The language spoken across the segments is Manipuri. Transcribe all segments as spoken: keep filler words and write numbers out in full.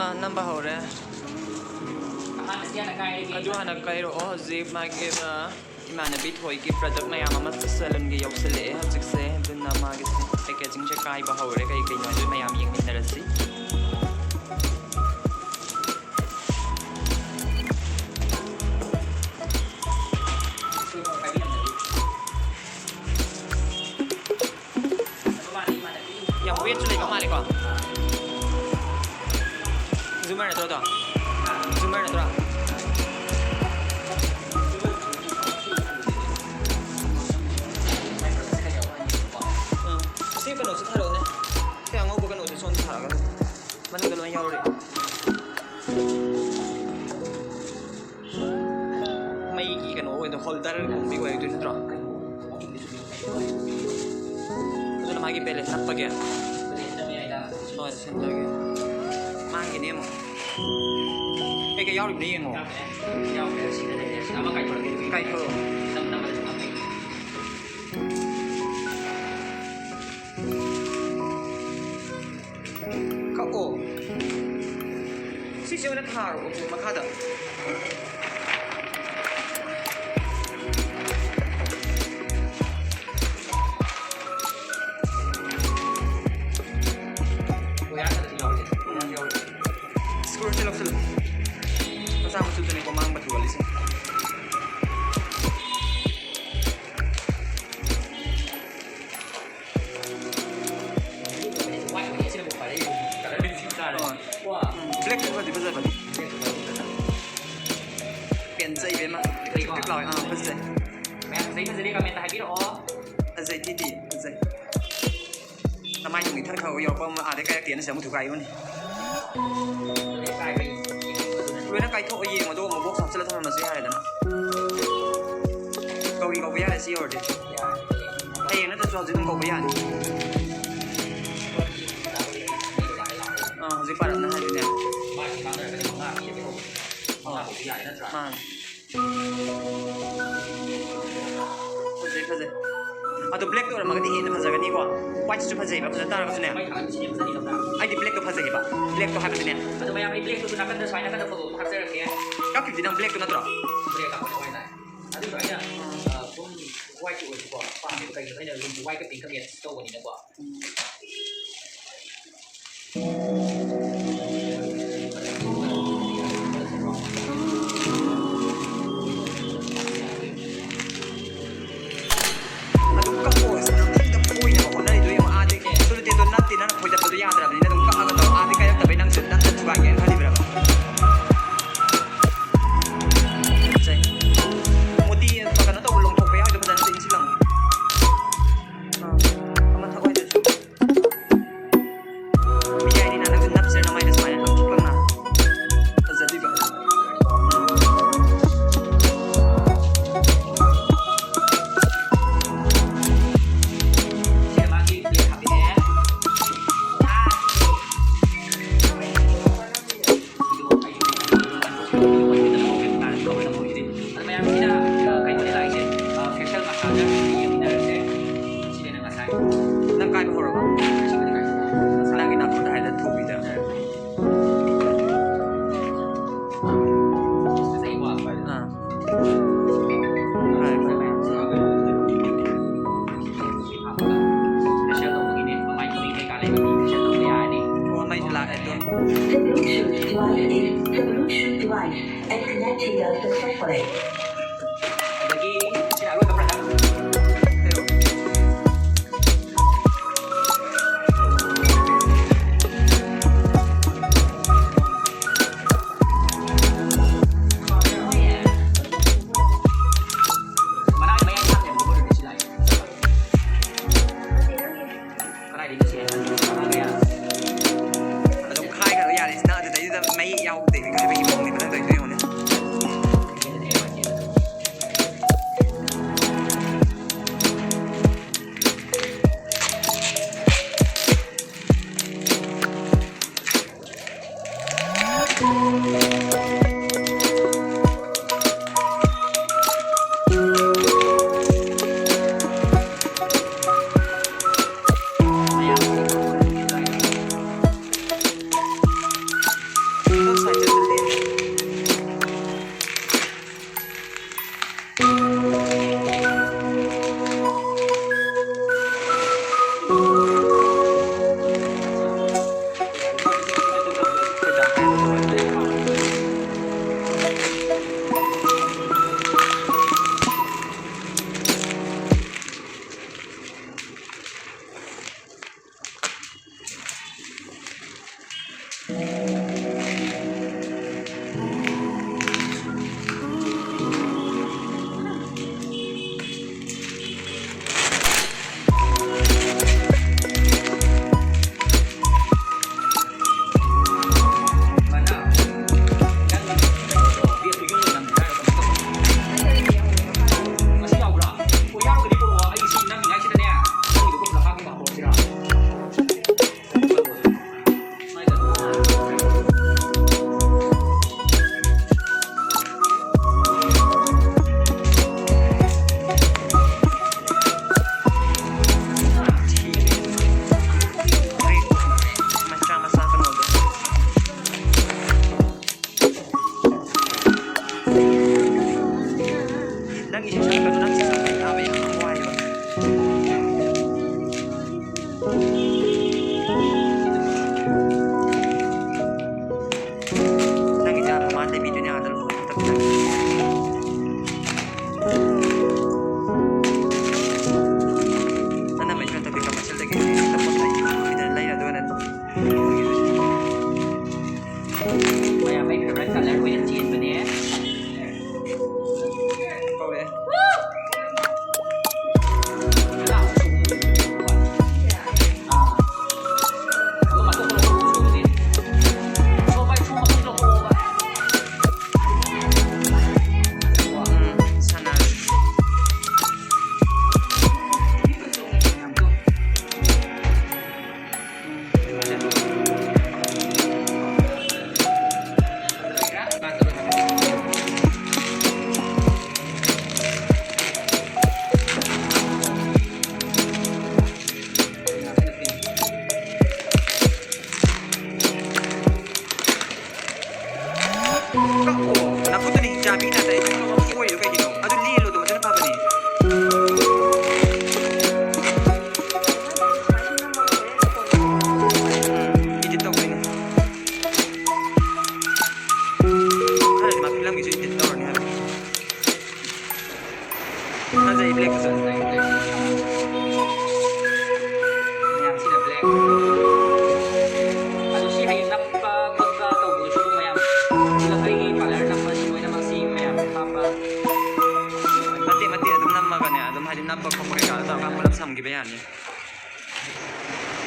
ꯑꯥ, ꯅꯝꯕ ꯍꯧꯔꯦ꯫ ꯑꯗꯨ ꯍꯥꯟꯅ ꯀꯥꯏꯔꯛꯑꯣ꯫ ꯍꯧꯖꯤꯛ ꯃꯥꯒꯤ, ꯑ, ꯏꯃꯥꯟꯅꯕꯤ ꯊꯣꯏꯒꯤ product ꯃꯌꯥꯝ ꯑꯃ salonꯒꯤ ꯌꯧꯁꯤꯜꯂꯛꯑꯦ ꯍꯧꯖꯤꯛꯁꯦ꯫ ꯑꯗꯨꯅ ꯃꯥꯒꯤꯁꯦ packagingꯁꯦ ꯀꯥꯏꯕ ꯍꯧꯔꯦ꯫ ꯀꯩ ꯀꯩꯅꯣ ꯑꯗꯨ ꯃꯌꯥꯝ ꯌꯦꯡꯃꯤꯟꯅꯔꯁꯤ꯫ ꯌꯥꯝ weightꯁꯨ ꯂꯩꯕ ꯃꯥꯜꯂꯦꯀꯣ꯫ Zoomer ꯅꯠꯇ꯭ꯔꯣ ꯑꯗꯣ? Zoomer ꯅꯠꯇ꯭ꯔꯣ? ꯎꯝ꯫ ꯁꯤ ꯀꯩꯅꯣꯁꯨ ꯊꯥꯔꯛꯑꯣꯅꯦ꯫ ꯁꯤ ꯑꯉꯧꯕ ꯀꯩꯅꯣꯗꯨ ꯁꯣꯝꯗ ꯊꯥꯔꯛꯑꯒ꯫ ꯃꯅꯨꯡꯗ ꯂꯣꯏ ꯌꯥꯎꯔꯤ꯫ ꯃꯩꯒꯤ ꯀꯩꯅꯣ ꯑꯣꯏꯗꯣ holder ꯀꯨꯝꯕꯤ ꯑꯣꯏꯗꯣꯏ ꯅꯠꯇ꯭ꯔꯣ? ꯑꯗꯨꯅ ꯃꯥꯒꯤ balance ꯅꯞꯄꯒꯦ꯫ ꯍꯣꯏ, ꯁꯤꯟꯗꯒꯦ꯫ ꯃꯥꯒꯤꯅꯦ ꯑꯃꯨꯛ꯫ ꯀꯩꯀꯩ ꯌꯥꯎꯔꯤꯕꯅꯣ ꯌꯦꯡꯉꯣ꯫ ꯀꯥꯏꯊꯣꯔꯛꯑꯣ꯫ ꯀꯛꯑꯣ꯫ ꯁꯤꯁꯦ ꯑꯣꯏꯅ ꯊꯥꯔꯣ, ꯃꯈꯥꯗ꯫ Screwꯁꯦ ꯂꯧꯁꯤꯜꯂꯨ꯫ ꯃꯆꯥ ꯃꯁꯨꯗꯅꯤꯀꯣ ꯃꯥꯡꯕ ꯊꯨꯒꯜꯂꯤꯁꯦ꯫ Blackꯁꯨ ꯐꯗꯤ ꯐꯖꯕꯅꯤ꯫ ꯄꯦꯟꯖꯩ ꯏꯕꯦꯝꯃ꯫ ꯇꯤꯛ ꯇꯤꯛ ꯂꯥꯎꯋꯦ꯫ ꯑꯥ, ꯐꯖꯩ꯫ ꯃꯌꯥꯝ ꯐꯖꯩ ꯐꯖꯗꯦ comment ꯍꯥꯏꯕꯤꯔꯛꯑꯣ꯫ ꯐꯖꯩ ꯊꯤꯗꯤ ꯐꯖꯩ꯫ ꯅꯃꯥꯏꯗꯨ ꯃꯤꯊꯛ ꯈꯔ ꯌꯧꯔꯛꯄ ꯑꯃ ꯑꯥꯗꯩ ꯀꯥꯏꯔꯛꯇꯦꯅ ꯁꯤ ꯑꯃꯨꯛ ꯊꯨꯒꯥꯏꯕꯅꯤ꯫ ꯂꯣꯏꯅ ꯀꯥꯏꯊꯣꯛꯑ ꯌꯦꯡꯉꯣ, ꯑꯗꯨꯒ ꯑꯃꯨꯛ box ꯍꯥꯞꯆꯤꯜꯂ ꯊꯝꯃꯝꯃꯁꯨ ꯌꯥꯔꯦꯗꯅ꯫ ꯀꯧꯏ ꯀꯧꯕ ꯌꯥꯔꯦ ꯁꯤ ꯌꯧꯔꯗꯤ꯫ ꯍꯌꯦꯡ ꯅꯠꯇ꯭ꯔꯁꯨ ꯍꯧꯖꯤꯛ ꯑꯗꯨꯝ ꯀꯧꯕ ꯌꯥꯅꯤ꯫ ꯑꯥ, ꯍꯧꯖꯤꯛ ꯄꯥꯔꯞꯅ ꯍꯥꯏꯗꯨꯅꯦ꯫ ꯑꯥ, ꯃꯥꯅꯦ꯫ ꯐꯖꯩ, ꯐꯖꯩ꯫ ꯑꯗꯣ blackꯇꯣ ꯑꯣꯏꯔꯝꯃꯒꯗꯤ ꯍꯦꯟꯅ ꯐꯖꯒꯅꯤꯀꯣ꯫ Whiteꯁꯤꯁꯨ ꯐꯖꯩꯕ, ꯐꯖ ꯇꯥꯔꯒꯁꯨꯅꯦ꯫ ꯃꯩ ꯊꯥꯟꯕꯁꯤꯅꯦ ꯐꯖꯅꯤ ꯂꯧꯗꯥ꯫ ꯑꯩꯗꯤ blackꯇꯣ ꯐꯖꯩꯌꯦꯕ, blackꯇꯣ ꯍꯥꯏꯕꯗꯤꯅꯦ꯫ ꯑꯗꯣ ꯃꯌꯥꯝ, ꯑꯩ blackꯇꯨꯁꯨ ꯅꯥꯀꯟꯗ ꯁꯨꯃꯥꯏꯅ ꯅꯥꯀꯟꯗ photo ꯑꯃ ꯍꯥꯞꯆꯔꯛꯀꯦ꯫ ꯀꯛꯈꯤꯕꯗꯤ ꯅꯪ blackꯇꯣ ꯅꯠꯇ꯭ꯔꯣ? Black ꯍꯥꯞꯄꯗꯤ ꯋꯥꯏ ꯇꯥꯏ꯫ ꯑꯗꯨꯗꯣ ꯑꯩꯅ, ꯑ, ꯁꯨꯝ whiteꯀꯤ ꯑꯣꯏꯔꯁꯨꯀꯣ ꯄꯥꯝꯃꯦꯕ꯫ ꯀꯩꯒꯤꯅꯣꯗ ꯑꯩꯅ roomꯗꯣ whiteꯀ pinkꯀ match ꯇꯧꯕꯅꯤꯅꯀꯣ꯫ ꯑꯗꯨꯝ ꯀꯛꯑꯣ, ꯅꯪ ꯅꯪ ꯀꯣꯏꯅꯕ ꯍꯣꯠꯅꯔꯤꯗꯣ ꯌꯦꯡꯉꯣ, ꯑꯥꯗꯤ ꯁꯣꯂꯨꯇꯦꯞꯇꯣ ꯅꯞꯇꯦ, ꯅꯪꯅ ꯐꯣꯏꯗꯠꯄꯗꯣ ꯌꯥꯗ꯭ꯔꯕꯅꯤꯅ ꯑꯗꯨꯝ ꯀꯛꯑꯒ ꯇꯧ, ꯑꯥꯗꯤ ꯀꯥꯏꯔꯛꯇꯕꯩ ꯅꯪꯁꯨ ꯅꯞꯇ ꯊꯨꯒꯥꯏꯒꯦꯅ ꯈꯜꯂꯤꯕ꯭ꯔꯕ? ꯁꯦ, ꯃꯣꯇꯤ ꯀꯩꯅꯣ ꯇꯧꯕ ꯂꯣꯡꯊꯣꯛꯄ ꯌꯥꯎꯔꯤꯗꯣ ꯐꯖꯅ ꯏꯟꯁꯤꯜꯂꯝꯃꯣ꯫ ꯑꯥ, ꯑꯃ ꯊꯛꯑꯣ ꯑꯗꯨꯁꯨ꯫ ꯃꯤꯌꯥꯏꯅꯤꯅ ꯅꯪꯁꯨ ꯅꯞꯁꯤꯔ ꯅꯃꯥꯏꯗ ꯁꯨꯃꯥꯏꯅ ꯂꯪꯊꯣꯛꯂꯛꯅ꯫ ꯐꯖꯗꯣꯏꯕ꯫ ꯁꯤꯗ ꯃꯥꯒꯤ plate ꯍꯥꯞꯄꯤꯔꯛꯑꯦ꯫ ꯑꯗꯣ ꯃꯌꯥꯝꯁꯤꯅ, ꯑ, ꯀꯩꯅꯣꯅꯦ ꯂꯥꯛꯏꯁꯦ, ꯑ, facial massager ꯌꯦꯡꯃꯤꯟꯅꯔꯁꯦ꯫ ꯁꯤꯗꯅ ꯉꯁꯥꯏ꯫ ꯅꯪ ꯀꯥꯏꯕ ꯍꯧꯔꯕ? ꯁꯤꯗꯅ ꯀꯥꯏꯕ ꯍꯧꯔꯕ꯫ ꯅꯪꯒꯤ ꯅꯥꯈꯨꯠꯇ ꯍꯥꯏꯗ ꯊꯣꯛꯄꯤꯗ꯫ ꯉꯁꯥꯏ ꯋꯥ ꯁ꯭ꯋꯥꯏꯗ꯫ ꯑꯥ꯫ ꯀꯥꯏꯕ꯫ ꯍꯥꯞꯄꯒ facial ꯇꯧꯕꯒꯤꯅꯦ, ꯃꯃꯥꯏ ꯃꯃꯤꯠ ꯀꯩꯀꯥ ꯂꯩꯕ ꯃꯤ facial ꯇꯧꯕ ꯌꯥꯔꯅꯤ꯫ ꯑꯣ, ꯃꯩꯁꯨ ꯂꯥꯛꯑꯦ ꯑꯗꯣ꯫ The Bluetooth device is, the Bluetooth device is connected successfully. ꯑꯗꯒꯤ ꯁꯤꯅ ꯑꯔꯣꯏꯕ product꯫ ꯃꯅꯥꯒꯤ ꯃꯌꯥꯝ ꯍꯥꯞꯄꯦꯕ ꯃꯣꯏꯒꯤꯗꯤ ꯁꯤ ꯂꯥꯛꯑꯦ꯫ ꯀꯗꯥꯏꯗꯒꯤ ꯁꯤ ꯍꯥꯏꯕ? ꯃꯅꯥ ꯀꯌꯥ? ꯑꯗꯨꯝ ꯈꯥꯏꯈ꯭ꯔꯣ ꯌꯥꯔꯦ꯫ ꯅꯪ ꯑꯗꯨꯗꯩꯗꯨꯗ ꯃꯍꯤ ꯌꯥꯎꯗꯦ ꯍꯥꯏꯕꯒꯤ ꯃꯑꯣꯡꯅꯦꯕ ꯅꯪ ꯇꯧꯔꯤꯗꯣ ꯌꯦꯡꯉꯨꯅꯦ꯫ ꯃꯌꯥꯝ ꯑꯩ ꯐꯦꯚꯔꯥꯏꯠ ꯀꯂꯔ ꯑꯣꯏꯅ ꯆꯦꯟꯕꯅꯦ꯫ ꯀꯧꯔꯛꯑꯦ꯫ ꯀꯛꯑꯣ꯫ ꯅꯈꯨꯠꯇꯨꯅ ꯍꯤꯡꯆꯥꯕꯤꯅ ꯑꯗꯩ ꯀꯛꯑꯣ꯫ ꯁꯣꯏꯔꯤꯗꯣ ꯀꯩꯒꯤꯅꯣ? ꯑꯗꯨ ꯂꯦꯜꯂꯣ ꯑꯗꯨꯝ, ꯑꯗꯨꯅ ꯐꯕꯅꯦ꯫ ꯎꯝ, edit ꯇꯧꯗꯣꯏꯅꯦ꯫ ꯍꯥꯏꯔꯗꯤ ꯃꯥ ꯐꯤꯂꯝꯒꯤꯁꯨ edit ꯇꯧꯔꯅꯤ ꯍꯥꯏꯕ꯫ ꯐꯖꯩ, black ꯁꯨ ꯐꯖꯩ, black ꯁꯨ꯫ ꯃꯌꯥꯝꯁꯤꯅ black꯫ ꯑꯗꯨ ꯁꯤ ꯍꯌꯦꯡ ꯅꯞꯄ ꯈꯣꯠꯄ ꯇꯧꯕꯗꯨꯁꯨ ꯃꯌꯥꯝ ꯁꯤꯗ ꯑꯩꯒꯤ parlour ꯅꯞꯄ ꯁꯤ ꯂꯣꯏꯅꯃꯛ ꯁꯤ ꯃꯌꯥꯝ ꯍꯥꯞꯄ꯫ ꯃꯇꯦꯛ ꯃꯇꯦꯛ ꯑꯗꯨꯝ ꯅꯝꯃꯒꯅꯦ, ꯑꯗꯨꯝ ꯍꯥꯏꯗꯤ ꯅꯞꯄ ꯈꯣꯠꯄ ꯀꯩꯀꯥ ꯇꯧꯔꯒ ꯄꯨꯂꯞ ꯁꯝꯈꯤꯕ ꯌꯥꯅꯤ꯫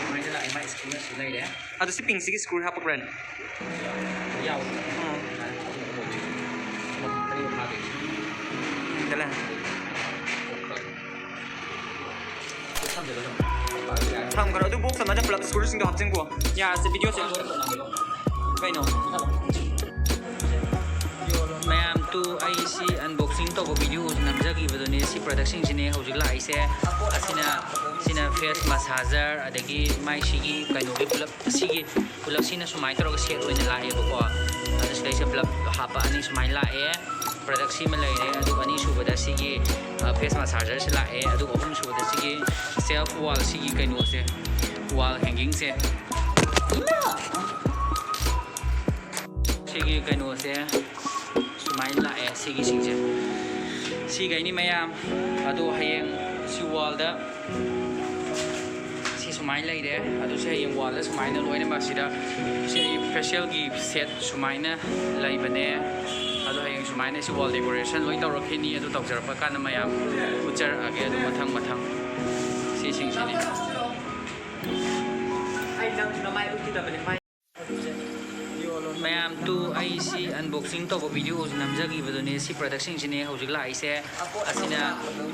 ꯁꯨꯃꯥꯏꯅ ꯂꯥꯛꯑꯦ, ꯃꯥꯏ screen ꯑꯁꯤ ꯂꯩꯔꯦ꯫ ꯑꯗꯨ ꯁꯤ ꯄꯤꯡꯁꯤꯒꯤ screw ꯍꯥꯞꯄꯛꯄ꯭ꯔꯥꯅꯦ? ꯌꯥꯎ꯫ ꯎꯝ꯫ ꯀꯔꯤ ꯐꯥꯗꯣꯏꯁꯤ? ꯆꯠꯂꯦ꯫ ꯊꯝꯈ꯭ꯔꯣ꯫ ꯑꯗꯨ box ꯑꯃꯗ ꯄꯨꯂꯞ screwꯁꯤꯡꯗꯣ ꯍꯥꯞꯆꯤꯟꯀꯣ꯫ ꯌꯥꯔꯁꯦ, videoꯁꯦ꯫ ꯀꯩꯅꯣ? ꯃꯌꯥꯝ ꯇꯨ ꯑꯩ ꯁꯤ unboxing ꯇꯧꯕ video ꯅꯝꯖꯈꯤꯕꯗꯨꯅꯦ꯫ ꯁꯤ productꯁꯤꯡꯁꯤꯅꯦ ꯍꯧꯖꯤꯛ ꯂꯥꯛꯏꯁꯦ꯫ ꯑꯁꯤꯅ, ꯁꯤꯅ face massager, ꯑꯗꯒꯤ ꯃꯥꯏ ꯁꯤꯒꯤ ꯀꯩꯅꯣꯒꯤ ꯄꯨꯂꯞ, ꯁꯤꯒꯤ ꯄꯨꯂꯞꯁꯤꯅ ꯁꯨꯃꯥꯏꯅ ꯇꯧꯔꯒ set ꯑꯣꯏꯅ ꯂꯥꯛꯑꯦꯕꯀꯣ꯫ ꯑꯗꯨ ꯁꯤꯗꯩꯁꯤꯗ ꯄꯨꯂꯞ ꯍꯥꯞꯄꯛꯑꯅꯤ꯫ ꯁꯨꯃꯥꯏꯅ ꯂꯥꯛꯑꯦ꯫ Product ꯁꯤꯃ ꯂꯩꯔꯦ꯫ ꯑꯗꯨꯒ ꯑꯅꯤꯁꯨꯕꯗ ꯁꯤꯒꯤ, ꯑ, face massager ꯁꯤ ꯂꯥꯛꯑꯦ꯫ ꯑꯗꯨꯒ ꯑꯍꯨꯝꯁꯨꯕꯗ ꯁꯤꯒꯤ shelf wall, ꯁꯤꯒꯤ ꯀꯩꯅꯣꯁꯦ, wall hanging ꯁꯦ꯫ ꯁꯤꯒꯤ ꯀꯩꯅꯣꯁꯦ ꯁꯨꯃꯥꯏꯅ ꯂꯥꯛꯑꯦ, ꯁꯤꯒꯤꯁꯤꯡꯁꯦ꯫ ꯁꯤꯈꯩꯅꯤ ꯃꯌꯥꯝ꯫ ꯑꯗꯣ ꯍꯌꯦꯡ ꯁꯤ wall ꯗ ꯁꯤ ꯁꯨꯝ ꯁꯨꯃꯥꯏꯅ ꯂꯩꯔꯦ꯫ ꯑꯗꯨꯁꯨ ꯍꯌꯦꯡ ꯋꯥꯜꯗ ꯁꯨꯃꯥꯏꯅ ꯂꯣꯏꯅꯃꯛ ꯁꯤꯗ ꯁꯤ ꯐꯦꯁꯤꯌꯦꯜꯒꯤ ꯁꯦꯠ ꯁꯨꯃꯥꯏꯅ ꯂꯩꯕꯅꯦ꯫ ꯑꯗꯣ ꯍꯌꯦꯡ ꯁꯨꯃꯥꯏꯅ ꯁꯤ ꯋꯥꯜ ꯗꯦꯀꯣꯔꯦꯁꯟ ꯂꯣꯏ ꯇꯧꯔꯛꯈꯤꯅꯤ꯫ ꯑꯗꯨ ꯇꯧꯖꯔꯛꯄ ꯀꯥꯟꯗ ꯃꯌꯥꯝ ꯎꯠꯆꯔꯛꯑꯒꯦ꯫ ꯑꯗꯨ ꯃꯊꯪ ꯃꯊꯪ ꯁꯤꯁꯤꯡꯁꯤꯅꯤ꯫ ꯑꯩ ꯅꯪ ꯅꯃꯥꯏ ꯎꯠꯈꯤꯗꯕꯅꯦ꯫ ꯃꯌꯥꯝ ꯇꯨ ꯑꯩ ꯁꯤ ꯑꯟꯕꯣꯛꯁꯤꯡ ꯇꯧꯕ ꯚꯤꯗꯤꯑꯣꯁꯨ ꯅꯝꯖꯈꯤꯕꯗꯨꯅꯦ꯫ ꯁꯤ ꯄ꯭ꯔꯗꯛꯁꯤꯡꯁꯤꯅꯦ ꯍꯧꯖꯤꯛ ꯂꯥꯛꯏꯁꯦ꯫ ꯑꯁꯤꯅ,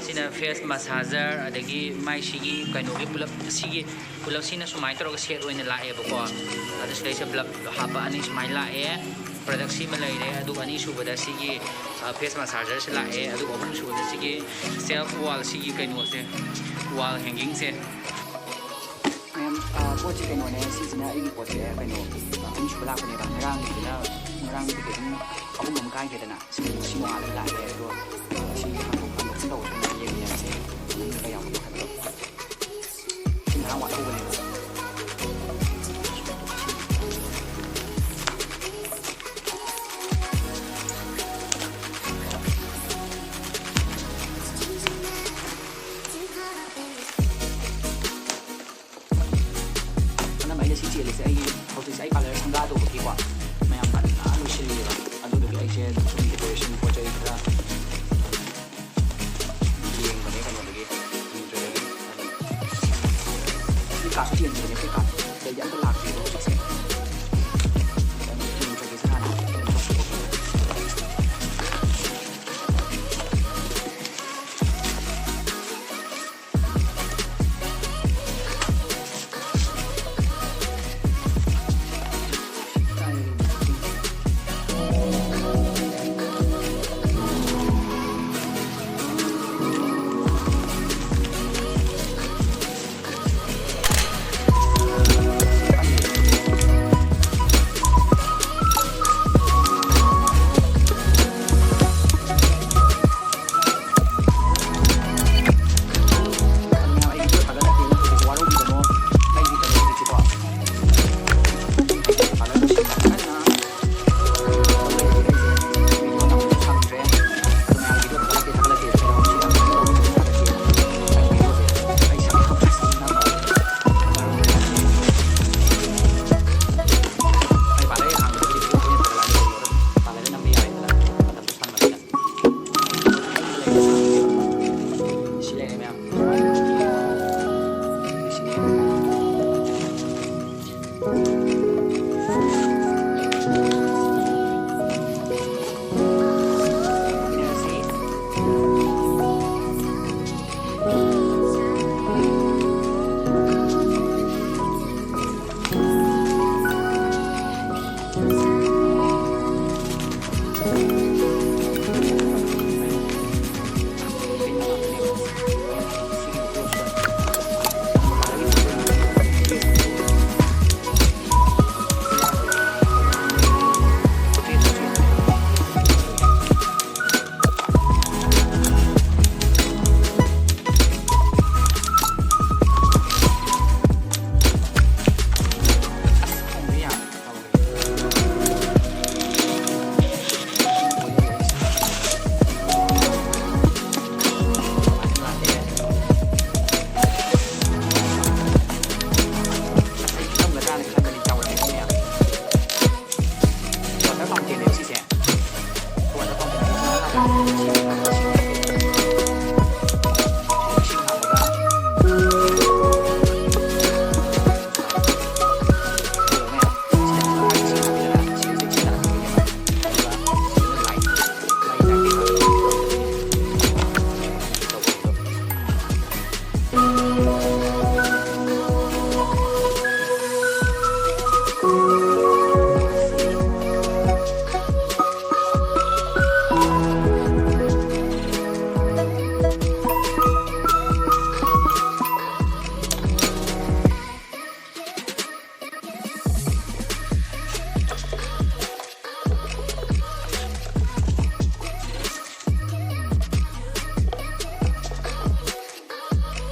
ꯁꯤꯅ ꯐꯦꯁ ꯃꯁꯥꯖꯔ, ꯑꯗꯒꯤ ꯃꯥꯏ ꯁꯤꯒꯤ ꯀꯩꯅꯣꯒꯤ ꯄꯨꯂꯞ ꯁꯤꯒꯤ ꯄꯨꯂꯞꯁꯤꯅ ꯁꯨꯃꯥꯏꯅ ꯇꯧꯔꯒ ꯁꯦꯠ ꯑꯣꯏꯅ ꯂꯥꯛꯑꯦꯕꯀꯣ꯫ ꯑꯗꯨ ꯁꯤꯗꯩꯁꯤꯗ ꯄꯨꯂꯞ ꯍꯥꯞꯄ ꯑꯅꯤ ꯁꯨꯃꯥꯏꯅ ꯂꯥꯛꯑꯦ꯫ ꯄ꯭ꯔꯗꯛꯁꯤ ꯑꯃ ꯂꯩꯔꯦ꯫ ꯑꯗꯨꯒ ꯑꯅꯤꯁꯨꯕꯗ ꯁꯤꯒꯤ, ꯑ, ꯐꯦꯁ ꯃꯁꯥꯖꯔꯁꯤ ꯂꯥꯛꯑꯦ꯫ ꯑꯗꯨꯒ ꯑꯍꯨꯝꯁꯨꯕꯗ ꯁꯤꯒꯤ ꯁꯦꯜꯐ ꯋꯥꯜ, ꯁꯤꯒꯤ ꯀꯩꯅꯣꯁꯦ, ꯋꯥꯜ ꯍꯦꯡꯒꯤꯡꯁꯦ꯫ ꯃꯌꯥꯝ, ꯑ, ꯄꯣꯠꯁꯦ ꯀꯩꯅꯣꯅꯦ, ꯁꯤꯁꯤꯅ ꯑꯩꯒꯤ ꯄꯣꯠꯁꯦ ꯀꯩꯅꯣ, ꯑ, ꯑꯅꯤꯁꯨꯕ ꯂꯥꯛꯄꯅꯦꯕ꯫ ꯉꯔꯥꯡꯒꯤꯗꯨꯅ, ꯉꯔꯥꯡꯒꯤ ꯄꯦꯀꯦꯖꯤꯡ ꯑꯍꯨꯝ ꯑꯃ ꯀꯥꯏꯈ꯭ꯔꯦꯗꯅ꯫ ꯁꯤ, ꯁꯤ ꯅꯣꯡꯉꯥꯜꯂꯒ ꯂꯥꯛꯑꯦ꯫ ꯑꯗꯣ, ꯑ, ꯁꯤ ꯍꯥꯡꯗꯣꯛ-, ꯍꯥꯡꯗꯣꯛꯆꯤꯟ ꯇꯧꯕꯁꯨ ꯑꯗꯨꯝ ꯌꯦꯡꯃꯤꯟꯅꯔꯁꯦ꯫ ꯃꯅꯨꯡꯗ ꯀꯌꯥꯝ ꯂꯩꯕꯅꯣ ꯍꯥꯏꯕꯗꯣ꯫ ꯁꯤ ꯉꯔꯥꯡ ꯋꯥꯠꯍꯧꯕꯅꯦꯕ꯫ ꯑꯅꯝꯕ ꯑꯩꯅ ꯁꯤ ꯆꯦꯜꯂꯤꯁꯦ ꯑꯩꯒꯤ ꯍꯧꯖꯤꯛꯁꯦ ꯑꯩ ꯄꯥꯔꯂꯔ ꯁꯪꯒꯥ ꯇꯧꯕꯒꯤꯀꯣ, ꯃꯌꯥꯝ ꯐꯖꯅ ꯂꯣꯏꯁꯤꯜꯂꯤꯑꯕ꯫ ꯑꯗꯨꯗꯨꯒꯤ ꯑꯩꯁꯦ ꯁꯨꯝ ꯗꯦꯀꯣꯔꯦꯁꯟ ꯄꯣꯠ ꯆꯩ ꯈꯔ ꯌꯦꯡꯕꯅꯦ ꯀꯩꯅꯣꯗꯒꯤ, ꯃꯤꯟꯇ꯭ꯔꯗꯒꯤ꯫ ꯑꯗꯣ ꯐ꯭ꯂꯤꯞꯀꯥꯔꯠꯁꯨ ꯆꯦꯟꯈꯤꯕꯅꯦ, ꯐ꯭ꯂꯤꯞꯀꯥꯔꯠꯇꯗꯤ ꯑꯝꯇ ꯂꯥꯛꯇ꯭ꯔꯤꯕ ꯍꯧꯖꯤꯛꯁꯦ꯫ ꯑꯗꯣ ꯃꯤꯟꯇ꯭ꯔꯒꯤꯁꯦ ꯍꯥꯟꯅ ꯀꯩꯅꯣ ꯇꯧꯊꯣꯛꯑꯒꯦ꯫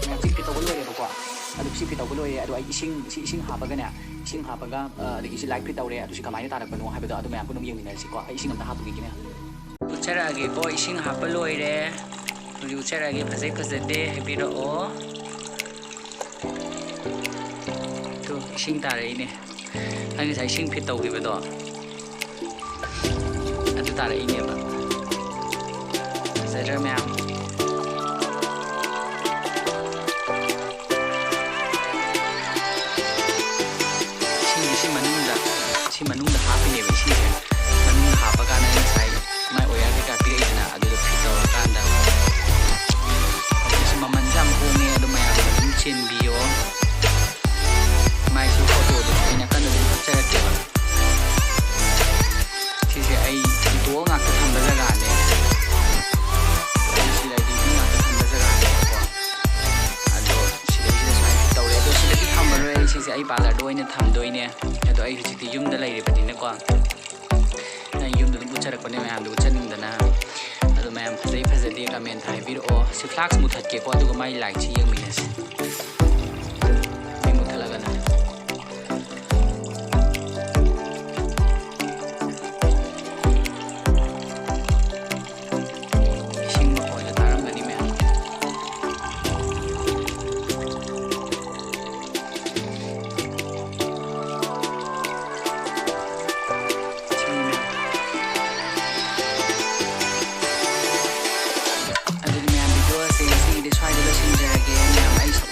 ꯃꯌꯥꯝ ꯁꯤ ꯐꯤꯠ ꯇꯧꯕ ꯂꯣꯏꯔꯦꯕꯀꯣ꯫ ꯑꯗꯨ ꯁꯤ ꯐꯤꯠ ꯇꯧꯕ ꯂꯣꯏꯔꯦ꯫ ꯑꯗꯣ ꯑꯩ ꯏꯁꯤꯡ, ꯁꯤ ꯏꯁꯤꯡ ꯍꯥꯞꯄꯒꯅꯦ, ꯏꯁꯤꯡ ꯍꯥꯞꯄꯒ, ꯑ, ꯑꯗꯒꯤ ꯁꯤ ꯂꯥꯏꯠ ꯐꯤꯠ ꯇꯧꯔꯦ꯫ ꯑꯗꯨ ꯁꯤ ꯀꯃꯥꯏꯅ ꯇꯥꯔꯛꯄꯅꯣ ꯍꯥꯏꯕꯗꯣ ꯑꯗꯨ ꯃꯌꯥꯝ ꯄꯨꯟꯅ ꯑꯃꯨꯛ ꯌꯦꯡꯃꯤꯟꯅꯔꯁꯤꯀꯣ꯫ ꯑꯩ ꯏꯁꯤꯡ ꯑꯝꯇ ꯍꯥꯞꯄꯨꯈꯤꯒꯦꯅꯦ꯫ ꯎꯠꯆꯔꯛꯑꯒꯦꯀꯣ, ꯏꯁꯤꯡ ꯍꯥꯞꯄ ꯂꯣꯏꯔꯦ꯫ ꯍꯧꯖꯤꯛ ꯎꯠꯆꯔꯛꯑꯒꯦ, ꯐꯖꯩ ꯐꯖꯗꯦ ꯍꯥꯏꯕꯤꯔꯛꯑꯣ꯫ ꯇꯨ, ꯏꯁꯤꯡ ꯇꯥꯔꯛꯏꯅꯦ꯫ ꯑꯩ ꯉꯁꯥꯏ ꯏꯁꯤꯡ ꯐꯤꯠ ꯇꯧꯈꯤꯕꯗꯣ, ꯑꯗꯨ ꯇꯥꯔꯛꯏꯅꯦꯕ꯫ ꯐꯖꯗ꯭ꯔꯥ ꯃꯌꯥꯝ? ꯏꯁꯤꯡꯁꯦ ꯁꯤ ꯃꯅꯨꯡꯗ, ꯁꯤ ꯃꯅꯨꯡꯗ ꯍꯥꯞꯄꯤꯅꯦꯕ ꯏꯁꯤꯡꯁꯦ꯫ ꯃꯅꯨꯡꯗ ꯍꯥꯞꯄꯀꯥꯟꯗ ꯑꯩ ꯉꯁꯥꯏ ꯃꯥꯏ ꯑꯣꯌꯥꯔ ꯀꯩꯀꯥ ꯄꯤꯔꯛꯏꯗꯅ, ꯑꯗꯨꯗꯣ ꯐꯤꯠ ꯇꯧꯔꯀꯥꯟꯗ꯫ ꯍꯧꯖꯤꯛꯁꯦ ꯃꯃꯜꯁꯦ ꯌꯥꯝ ꯍꯣꯡꯉꯦ, ꯑꯗꯨ ꯃꯌꯥꯝꯅ ꯑꯗꯨꯝ ꯆꯦꯟꯕꯤꯌꯣ꯫ ꯃꯥꯏꯁꯨ ꯐꯣꯇꯣꯗꯣ ꯑꯩ ꯅꯥꯀꯟꯗ ꯑꯗꯨꯝ ꯍꯥꯞꯆꯔꯛꯀꯦꯕ꯫ ꯁꯤꯁꯦ ꯑꯩ ꯍꯨꯟꯇꯣꯛꯑ ꯉꯥꯛꯇ ꯊꯝꯕ ꯖꯒꯥꯅꯦ꯫ ꯑꯩ ꯁꯤꯗ ꯑꯩ ꯉꯥꯛꯇ ꯊꯝꯕ ꯖꯒꯥꯅꯦꯕꯀꯣ꯫ ꯑꯗꯣ ꯁꯤꯗꯩꯁꯤꯗ ꯁꯨꯃꯥꯏꯅ ꯇꯧꯔꯦ꯫ ꯑꯗꯣ ꯁꯤꯗꯗꯤ ꯊꯝꯃꯔꯣꯏ ꯑꯩ, ꯁꯤꯁꯦ ꯑꯩ ꯄꯥꯔꯂꯔꯗ ꯑꯣꯏꯅ ꯊꯝꯗꯣꯏꯅꯦ꯫ ꯑꯗꯣ ꯑꯩ ꯍꯧꯖꯤꯛꯇꯤ ꯌꯨꯝꯗ ꯂꯩꯔꯤꯕꯅꯤꯅꯀꯣ, ꯑꯩ ꯌꯨꯝꯗ ꯑꯗꯨꯝ ꯎꯠꯆꯔꯛꯄꯅꯦ ꯃꯌꯥꯝꯗ ꯎꯠꯆꯅꯤꯡꯗꯅ꯫ ꯑꯗꯣ ꯃꯌꯥꯝ ꯐꯖꯩ ꯐꯖꯗꯦ ꯀꯃꯦꯟꯇ ꯍꯥꯏꯕꯤꯔꯛꯑꯣ꯫ ꯁꯤ ꯐ꯭ꯂꯥꯛꯁ ꯃꯨꯊꯠꯀꯦꯀꯣ, ꯑꯗꯨꯒ ꯃꯥꯏ ꯂꯥꯏꯠꯁꯤ ꯌꯦꯡꯃꯤꯟꯅꯁꯤ꯫ ꯃꯩ ꯃꯨꯊꯠꯂꯒꯅ꯫ ꯏꯁꯤꯡ ꯃꯈꯣꯟꯁꯨ ꯇꯥꯔꯝꯒꯅꯤ ꯃꯌꯥꯝ꯫ ꯏꯁꯤꯡ ꯃꯌꯥꯝ꯫ ꯑꯗꯨꯗꯤ ꯃꯌꯥꯝ, ꯚꯤꯗꯤꯑꯣ ꯑꯁꯤ ꯉꯁꯤꯒꯤꯗꯤ ꯁ꯭ꯋꯥꯏꯗ ꯂꯣꯏꯁꯤꯟꯖꯔꯒꯦ꯫ ꯃꯌꯥꯝ ꯑꯩ ꯁꯛ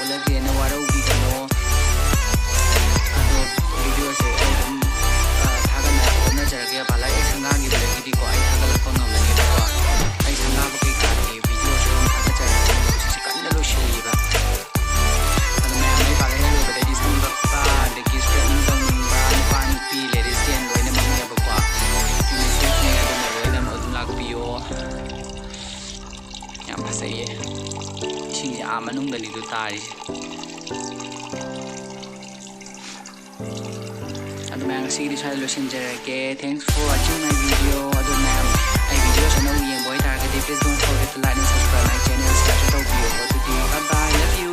ꯇꯥꯔꯤꯁꯦ꯫ ꯑꯗꯨ ꯃꯌꯥꯝ, ꯉꯁꯤꯒꯤꯗꯤ ꯁ꯭ꯋꯥꯏꯗ ꯂꯣꯏꯁꯤꯟꯖꯔꯒꯦ꯫ Thanks for watching my video. ꯑꯗꯨ ꯃꯌꯥꯝ, ꯑꯩ videos ꯑꯅꯧꯕ ꯌꯦꯡꯕ ꯑꯣꯏꯇꯥꯔꯒꯗꯤ, please don't forget to like and subscribe my channel. Subscribe ꯇꯧꯕꯤꯌꯣ꯫ ꯑꯗꯨꯗꯤ bye bye, love you.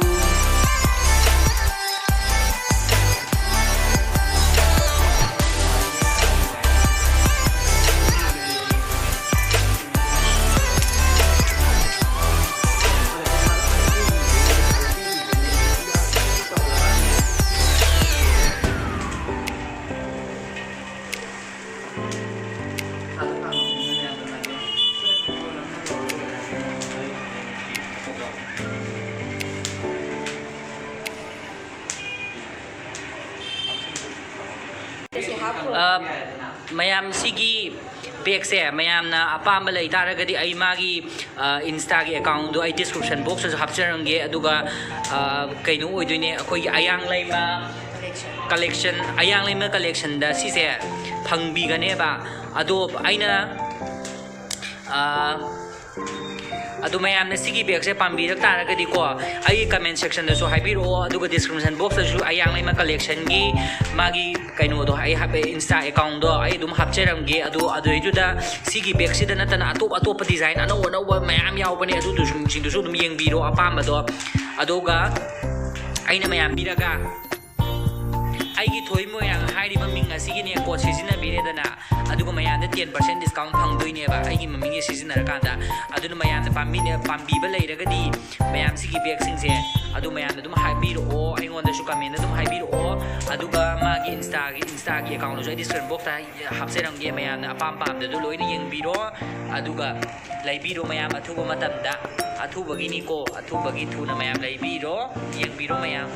ꯑ, ꯃꯌꯥꯝ, ꯁꯤꯒꯤ ꯕꯦꯒꯁꯦ ꯃꯌꯥꯝꯅ ꯑꯄꯥꯝꯕ ꯂꯩ ꯇꯥꯔꯒꯗꯤ, ꯑꯩ ꯃꯥꯒꯤ, ꯑ, Insta-ꯒꯤ account-ꯗꯣ ꯑꯩ description box-ꯇꯁꯨ ꯍꯥꯞꯆꯔꯝꯒꯦ꯫ ꯑꯗꯨꯒ, ꯑ, ꯀꯩꯅꯣ ꯑꯣꯏꯗꯣꯏꯅꯦ, ꯑꯩꯈꯣꯏꯒꯤ ꯑꯌꯥꯡ ꯂꯩꯃ collection, ꯑꯌꯥꯡ ꯂꯩꯃ collection-ꯗ ꯁꯤꯁꯦ ꯐꯪꯕꯤꯒꯅꯦꯕ꯫ ꯑꯗꯣ ꯑꯩꯅ, ꯑ, ꯑꯗꯨ ꯃꯌꯥꯝꯅ ꯁꯤꯒꯤ ꯕꯦꯒꯁꯦ ꯄꯥꯝꯕꯤꯔꯛ ꯇꯥꯔꯒꯗꯤꯀꯣ, ꯑꯩꯒꯤ comment section-ꯗꯁꯨ ꯍꯥꯏꯕꯤꯔꯛꯑꯣ, ꯑꯗꯨꯒ description box-ꯇꯁꯨ ꯑꯌꯥꯡ ꯂꯩꯃ collection-ꯒꯤ ꯃꯥꯒꯤ ꯀꯩꯅꯣꯗꯣ, ꯑꯩ ꯍꯥꯏꯐꯦꯠ Insta account-ꯗꯣ ꯑꯩ ꯑꯗꯨꯝ ꯍꯥꯞꯆꯔꯝꯒꯦ꯫ ꯑꯗꯨ ꯑꯗꯨꯏꯗꯨꯗ ꯁꯤꯒꯤ ꯕꯦꯒꯁꯤꯗ ꯅꯠꯇꯅ ꯑꯇꯣꯞ ꯑꯇꯣꯞꯄ design ꯑꯅꯧ ꯑꯅꯧꯕ ꯃꯌꯥꯝ ꯌꯥꯎꯕꯅꯦ, ꯑꯗꯨꯗꯨꯁꯤꯡꯗꯨꯁꯨ ꯑꯗꯨꯝ ꯌꯦꯡꯕꯤꯔꯣ ꯑꯄꯥꯝꯕꯗꯣ꯫ ꯑꯗꯨꯒ ꯑꯩꯅ ꯃꯌꯥꯝ ꯄꯤꯔꯒ ꯑꯩꯒꯤ ꯊꯣꯏ ꯃꯣꯏꯔꯥꯡ ꯍꯥꯏꯔꯤꯕ ꯃꯤꯡ ꯑꯁꯤꯒꯤꯅꯦ code ꯁꯤꯖꯤꯟꯅꯕꯤꯔꯦꯗꯅ, ꯑꯗꯨꯒ ꯃꯌꯥꯝꯗ ten percent discount ꯐꯪꯗꯣꯏꯅꯦꯕ꯫ ꯑꯩꯒꯤ ꯃꯃꯤꯡꯁꯦ ꯁꯤꯖꯤꯟꯅꯔꯀꯥꯟꯗ, ꯑꯗꯨꯅ ꯃꯌꯥꯝꯅ ꯄꯥꯝꯕꯤꯅ-, ꯄꯥꯝꯕꯤꯕ ꯂꯩꯔꯒꯗꯤ ꯃꯌꯥꯝꯁꯤꯒꯤ ꯕꯦꯒꯁꯤꯡꯁꯦ ꯑꯗꯨ ꯃꯌꯥꯝꯅ ꯑꯗꯨꯝ ꯍꯥꯏꯕꯤꯔꯛꯑꯣ, ꯑꯩꯉꯣꯟꯗꯁꯨ comment ꯑꯗꯨꯝ ꯍꯥꯏꯕꯤꯔꯛꯑꯣ꯫ ꯑꯗꯨꯒ ꯃꯥꯒꯤ Insta-ꯒꯤ, Insta-ꯒꯤ account-ꯗꯨꯁꯨ ꯑꯩ description box-ꯇ ꯍꯥꯞꯆꯔꯝꯒꯦ, ꯃꯌꯥꯝꯅ ꯑꯄꯥꯝ ꯄꯥꯝꯗꯗꯨ ꯂꯣꯏꯅ ꯌꯦꯡꯕꯤꯔꯣ꯫ ꯑꯗꯨꯒ ꯂꯩꯕꯤꯔꯣ ꯃꯌꯥꯝ, ꯑꯊꯨꯕ ꯃꯇꯝꯗ, ꯑꯊꯨꯕꯒꯤꯅꯤꯀꯣ, ꯑꯊꯨꯕꯒꯤ ꯊꯨꯅ ꯃꯌꯥꯝ ꯂꯩꯕꯤꯔꯣ, ꯌꯦꯡꯕꯤꯔꯣ ꯃꯌꯥꯝ꯫